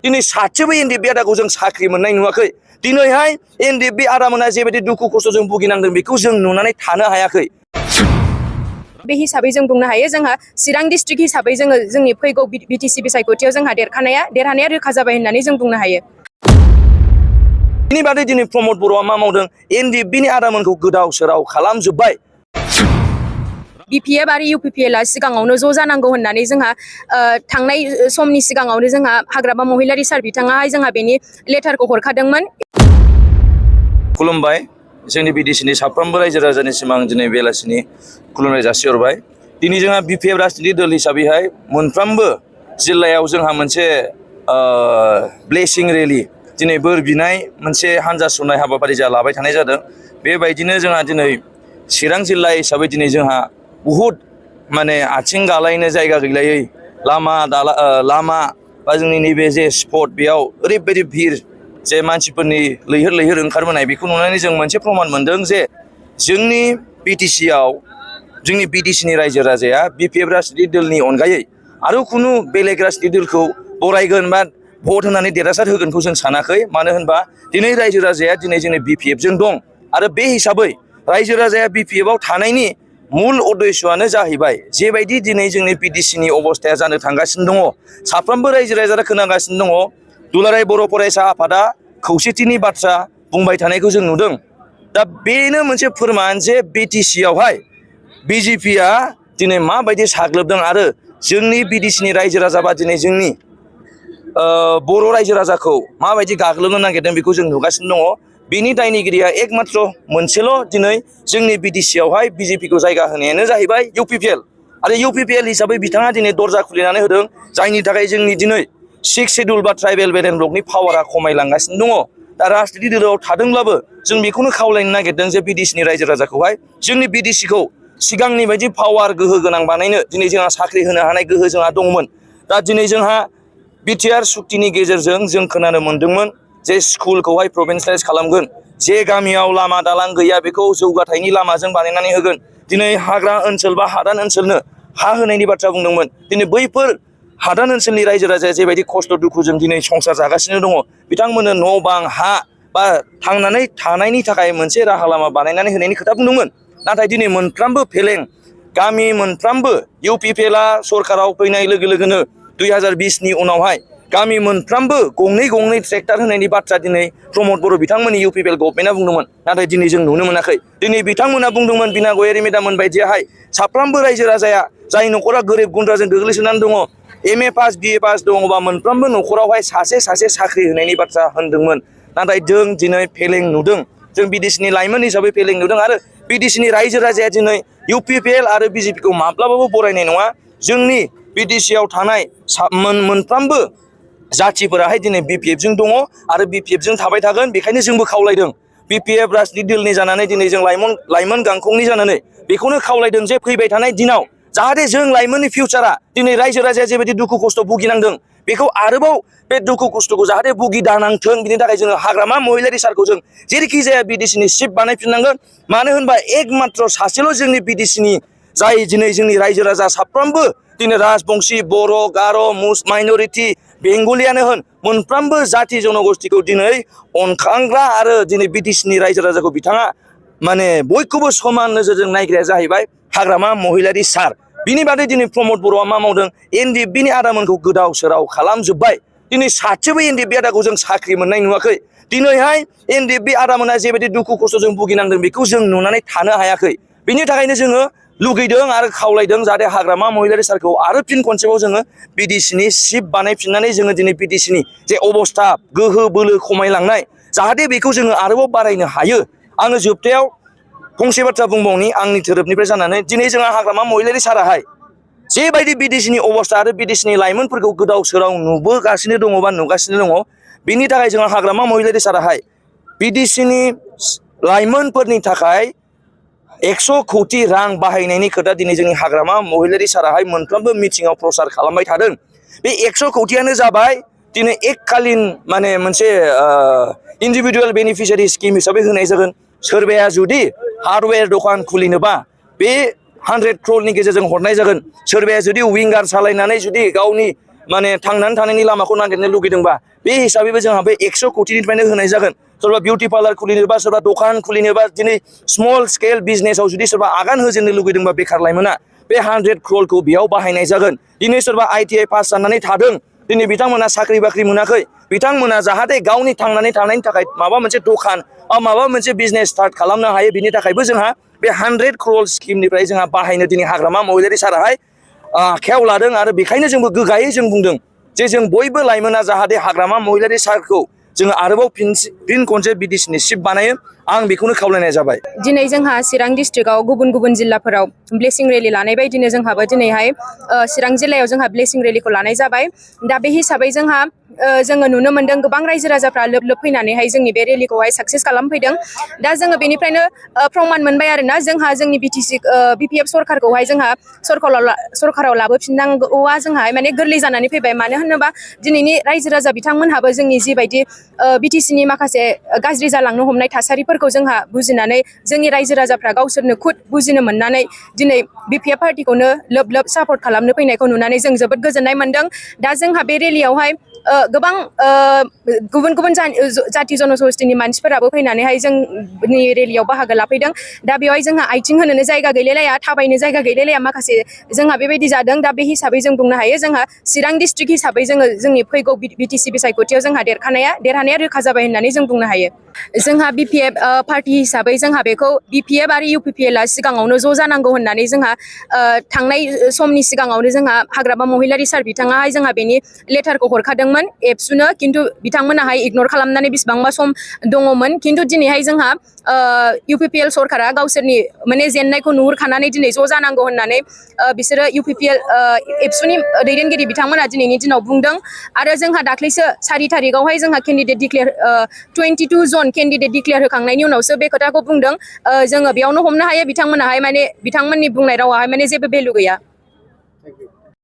दिनै सासेबो एनडिएफबि आदाखौ जों साख्रि मोननाय नुवाखै। दिनैहाय एनडिएफबि आदामोना जेबायदि दुखु खस्थ' जों भुगिनांदों बेखौ जों नुनानै थानो हायाखै। बे हिसाबै जों बुंनो हायो जोंहा चिरां डिस्ट्रिक्ट हिसाबै जोंनि फैगौ बिटिसि बिसायख'थियाव जोंहा देरहानाया रोखा जाबाय होननानै जों बुंनो हायो। बिनि बादै दिनै प्रमद बर'आ मा मावदों? एनडिएफबिनि आदामोनखौ गोदाव सोराव खालामजोब्बाय। बिपिएफ आरो इउपिपिएलआ सिगाङावनो ज' जानांगौ होननानै जोंहा थांनाय समनि सिगाङावनो जोंहा हाग्रामा महिलारि सार बिथाङाहाय जोंहा बेनि लेटारखौ हरखादोंमोन। खुलुमबाय। जोंनि बिटिसिनि साफ्रोमबो रायजो राजानिसिम आं दिनै बेलासिनि खुलुमनाय जासिहरबाय। दिनै जोंहा बिपिएफ राजनितिक दल हिसाबैहाय मोनफ्रोमबो जिल्लायाव जोंहा मोनसे ब्लेसिं रेलि दिनै बोर बिनाय मोनसे हान्जा सुरनाय हाबाफारि जा लाबाय थानाय जादों। बेबायदिनो जोंहा दिनै चिरां जिल्ला हिसाबै दिनै जोंहा बुहुद माने आथिं गालायनो जायगा गैलायै लामा बा जोंनि नैबे जे स्पट बेयाव ओरैबायदि भिर जे मानसिफोरनि लैहोर लैहोर ओंखारबोनाय बेखौ नुनानै जों मोनसे प्रमान मोनदों जे जोंनि बिटिसिआव जोंनि बिटिसिनि रायजो राजाया बिपिएफ राजनितिक दलनि अनगायै आरो खुनु बेलेग राजनितिक दलखौ बरायगोन बा भट होनानै देरहासार होगोनखौ जों सानाखै। मानो होनबा दिनै रायजो राजाया दिनै जोंनि बिपिएफजों दं आरो बे हिसाबै रायजो राजाया बिपिएफआव थानायनि मुल उद्देश्यआनो जाहैबाय जेबायदि दिनै जोंनि बिटिसिनि अबस्थाया जानो थांगासिनो दङ। साफ्रोमबो रायजो राजाया खोनागासिनो दङ। दुलाराय बर' फरायसा आफादा खौसेथिनि बाथ्रा बुंबाय थानायखौ जों नुदों। दा बेनो मोनसे फोरमान जे बिटिसिआवहाय बिजेपिआ दिनै माबायदि साग्लोबदों आरो जोंनि बिटिसिनि रायजो राजाबा दिनै जोंनि बर' रायजो राजाखौ माबायदि गाग्लोबनो नागिरदों बेखौ जों नुगासिनो दङ। बिनि दायनिगिरिया एकमात्र मोनसेल' दिनै जोंनि बिटिसिआवहाय बिजेपिखौ जायगा होनायानो जाहैबाय इउपिपिएल आरो इउपिपिएल हिसाबै बिथाङा दिनै दरजा खुलिनानै होदों जायनि थाखाय जोंनि दिनै 6 शेड्युल बा ट्राइबेल बेलेन ब्लकनि पावारा खमायलांगासिनो दङ। दा राजनितिक दोलोआव थादोंब्लाबो जों बेखौनो खावलायनो नागिरदों जे बिटिसिनि रायजो राजाखौहाय जोंनि बिटिसिखौ सिगांनि बायदि पावार गोहो गोनां बानायनो दिनै जोंहा साख्रि होनो हानाय गोहो जोंहा दंमोन। दा दिनै जोंहा बिटिआर सुक्तिनि गेजेरजों जों खोनानो मोन्दोंमोन जे स्कुलखौहाय प्रभिन्सियेलाइज खालामगोन। जे गामियाव लामा दालां गैया बेखौ जौगाथायनि लामाजों बानायनानै होगोन। दिनै हाग्रा ओनसोल बा हादान ओनसोलनो हा होनायनि बाथ्रा बुंदोंमोन। दिनै बैफोर हादान ओनसोलनि रायजो राजाया जेबायदि खस्थ' दुखुजों दिनै संसार जागासिनो दङ बिथांमोननो न' बां हा बा थांनानै थानायनि थाखाय मोनसे राहा लामा बानायनानै होनायनि खोथा बुंदोंमोन। नाथाय दिनै मोनफ्रोमबो फेलें गामि मोनफ्रोमबो इउपिपिएलआ सरकाराव फैनाय लोगो लोगोनो 2020नि उनावहाय गामि मोनफ्रोमबो गंनै गंनै ट्रेक्टर होनायनि बाथ्रा दिनै प्रमद बर' बिथांमोननि इउपिपिएल गभर्नमेन्टआ बुंदोंमोन। नाथाय दिनै जों नुनो मोनाखै। दिनै बिथांमोना बुंदोंमोन बिना गयारि मेदामोन बायदियाहाय साफ्रोमबो रायजो राजाया जाय न'खरा गोरिब गुन्द्राजों गोग्लैसोनानै दङ एमए पास बिए पास दङबा मोनफ्रोमबो न'खरावहाय सासे साख्रि होनायनि बाथ्रा होनदोंमोन। नाथाय जों दिनै फेलें नुदों। जों बिटिसिनि लाइमोन हिसाबै फेलें नुदों आरो बिटिसिनि रायजो राजाया दिनै इउपिपिएल आरो बिजेपिखौ माब्लाबाबो बरायनाय नङा। जोंनि बिटिसिआव थानाय मोनफ्रोमबो जाथिफोराहाय दिनै बिपिएफजों दङ आरो बिपिएफजों थाबाय थागोन। बेखायनो जोंबो खावलायदों बिपिएफ राजनितिक दलनि जानानै दिनै जों लाइमोन गांखंनि जानानै बेखौनो खावलायदों जे फैबाय थानाय दिनाव जाहाथे जों लाइमोननि फिउचारा दिनै रायजो राजाया जेबायदि दुखु खस्थ' भुगिनांदों बेखौ आरोबाव बे दुखु खस्थ'खौ जाहाथे भुगिदानांथों बिनि थाखाय जोङो हाग्रामा महिलारि सारखौ जों जेरैखि जाया बिटिसिनि चिफ बानायफिननांगोन। मानो होनबा एकमात्र सासेल' जोंनि बिटिसिनि जाय दिनै जोंनि रायजो राजा साफ्रोमबो दिनै राजबंशी बर' गार' माइन'रिटि बेंगलियानो होन मोनफ्रोमबो जाथि जनगोष्ठीखौ दिनै अनखांग्रा आरो दिनै बिटिसिनि रायजो राजाखौ बिथाङा माने बयखौबो समान नोजोरजों नायग्राया जाहैबाय हाग्रामा महिलारि सार। बिनि बादै दिनै प्रमद बर'आ मा मावदों? एनडिएफबिनि आदामोनखौ गोदाव सोराव खालामजोब्बाय। दिनै सासेबो एनडिएफबि आदाखौ जों साख्रि मोननाय नुवाखै। दिनैहाय एनडिएफबि आदामोना जेबायदि दुखु खस्थ'जों भुगिनांदों बेखौ जों नुनानै थानो हायाखै। बिनि थाखायनो जोङो लुगैदों आरो खावलायदों जाहाथे हाग्रामा महिलारि सारखौ आरो फिन खनसेबाव जोङो बिटिसिनि चिफ बानायफिननानै जोङो दिनै बिटिसिनि जे अबस्था गोहो बोलो खमायलांनाय जाहाथे बेखौ जोङो आरोबाव बारायनो हायो। आङो जोबथायाव फंसे बाथ्रा बुंबावनि आंनि धोरोबनिफ्राय जानानै दिनै जोंहा हाग्रामा महिलारि साराहाय जेबायदि बिटिसिनि अबस्था आरो बिटिसिनि लाइमोनफोरखौ गोदाव सोराव नुबोगासिनो दङ बा नुगासिनो दङ बिनि थाखाय जोंहा हाग्रामा महिलारि साराहाय बिटिसिनि लाइमोनफोरनि थाखाय 100 कोटि रां बाहायनायनि खोथा दिनै जोंनि हाग्रामा महिलारि साराहाय मोनफ्रोमबो मिटिंआव प्रसार खालामबाय थादों। बे 100 कोटियानो जाबाय दिनै एककालीन माने मोनसे इन्डिभिजुवेल बेनिफिसियारि स्किम हिसाबै होनाय जागोन। सोरबाया जुदि हार्डवेयर दखान खुलिनोबा बे 100 क्ररनि गेजेरजों हरनाय जागोन। सोरबाया जुदि विंगार सालायनानै जुदि गावनि माने थांनानै थानायनि लामाखौ नागिरनो लुगैदोंबा बे हिसाबैबो जोंहा बे 100 कोटिनिफ्रायनो होनाय जागोन सोरबा बिउटि पार्लार खुलिनोबा सोरबा दखान खुलिनोबा दिनै स्मल स्केल बिजनेसाव जुदि सोरबा आगान होजेननो लुगैदोंबा बेखार लाइमोना बे 100 crore बेयाव बाहायनाय जागोन दिनै सोरबा ITI पास जानानै थादों दिनै बिथांमोना साख्रि बाख्रि मोनाखै बिथांमोना जाहाथे गावनि थांनानै थानायनि थाखाय माबा मोनसे दखान माबा मोनसे बिजनेस स्टार्ट खालामनो हायो बिनि थाखायबो जोंहा बे 100 crore स्किमनिफ्राय जोंहा बाहायनो दिनै हाग्रामा महिलारि साराहाय आखायाव लादों आरो बेखायनो जोंबो गोगायै जों बुंदों जे जों बयबो लाइमोना जाहाथे हाग्रामा महिलारि सारखौ जोङो आरोबाव फिन खनसे बिटिसिनि चिफ बानायो आं बेखौनो खावलायनाय जाबाय दिनै जोंहा चिरां डिस्ट्रिक्टआव गुबुन गुबुन जिल्लाफोराव ब्लेसिं रेलि लानाय बायदिनो जोंहाबो दिनैहाय चिरां जिल्लायाव जोंहा ब्लेसिं रेलिखौ लानाय जाबाय दा बे हिसाबै जोंहा जोङो नुनो मोन्दों गोबां रायजो राजाफ्रा लोब लोब फैनानैहाय जोंनि बे रेलिखौहाय साक्सेस खालामफैदों दा जोङो बेनिफ्रायनो प्रमान मोनबाय आरोना जोंहा जोंनि BPF सरकारखौहाय जोंहा सरकाराव लाबोफिननांगौआ जोंहा माने गोरलै जानानै फैबाय मानो होनोबा दिनैनि रायजो राजा बिथांमोनहाबो जोंनि जिबायदि BTCनि माखासे गाज्रि जालांनो हमनाय थासारिफोरखौ जोंहा बुजिनानै जोंनि रायजो राजाफ्रा गावसोरनो खुद बुजिनो मोननानै दिनै BPF पार्टिखौनो लोब लोब सापर्ट खालामनो फैनायखौ नुनानै जों जोबोद गोजोननाय मोनदों दा जोंहा बे रेलियावहाय गोबां गुबुन गुबुन जाथि जन'गोष्ठीनि मानसिफोराबो फैनानैहाय जोंनि रेलियाव बाहागो लाफैदों दा बेवहाय जोंहा आथिं होनोनो जायगा गैलायलाया थाबायनो जायगा गैलायलाया माखासे जोंहा बेबायदि जादों दा बे हिसाबै जों बुंनो हायो जोंहा चिरां डिस्ट्रिक्ट हिसाबै जोङो जोंनि फैगौ BTC बिसायख'थियाव जोंहा देरहानाया रोखा जाबाय होननानै जों बुंनो हायो जोंहा BPF पार्टि हिसाबै जोंहा बेखौ BPF आरो UPPLआ सिगाङावनो ज' जानांगौ होननानै जोंहा थांनाय समनि सिगाङावनो जोंहा हाग्रामा महिलारि सार बिथाङाहाय जोंहा बेनि लेटारखौ हरखादोंमोन एबसुनो खिन्थु बिथांमोनाहाय इगनर खालामनानै बेसेबांबा सम दङमोन खिन्थु दिनैहाय जोंहा UPPL सरकारा गावसोरनि माने जेननायखौ नुहुरखानानै दिनै ज' जानांगौ होननानै बिसोरो UPPL एबसुनि दैदेनगिरि बिथांमोना दिनैनि दिनाव बुंदों आरो जोंहा दाख्लैसो 4 थारिखआवहाय जोंहा केन्डिडेट डिक्लेयार 22 जन केन्डिडेट डिक्लेयार होखांनायनि उनावसो बे खोथाखौ बुंदों जोङो बेयावनो हमनो हायो बिथांमोनाहाय माने बिथांमोननि बुंनाय रावाहाय माने जेबो भेलु गैया